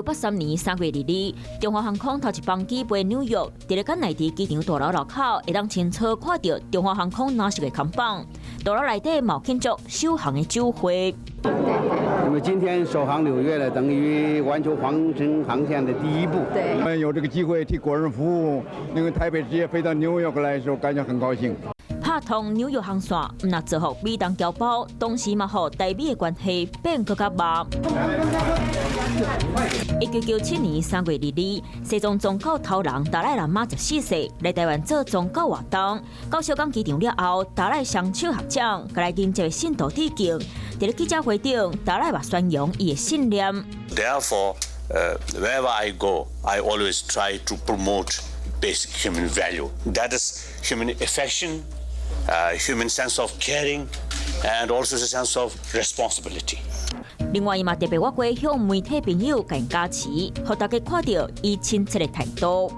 1983年3月22日，中華航空頭一班機飛紐約，佇咧甘迺迪機場大樓樓口，會當清楚看著中華航空藍色的扛棒。大樓內底嘛慶祝首航的酒會。那麼今天首航紐約呢，等於完成環球航線的第一步。我們有這個機會替國人服務，那個台北直接飛到紐約來的時候，感覺很高興。拍通紐約航線，毋但造福美東僑胞，同時嘛，予台美的關係變閣較密。1997年3月22日，西藏宗教頭人達賴喇嘛14世來台灣做宗教活動，到小港機場了後，達賴雙手合掌，共來迎接的信徒致敬。佇咧記者會頂，達賴嘛宣揚伊的信念。 Therefore, wherever I go, I always try to promote basic human value. That is human affection, human sense of caring, and also the sense of responsibility. 另外，伊嘛特別越過向媒體朋友共加持，予大家看著伊親切的態度。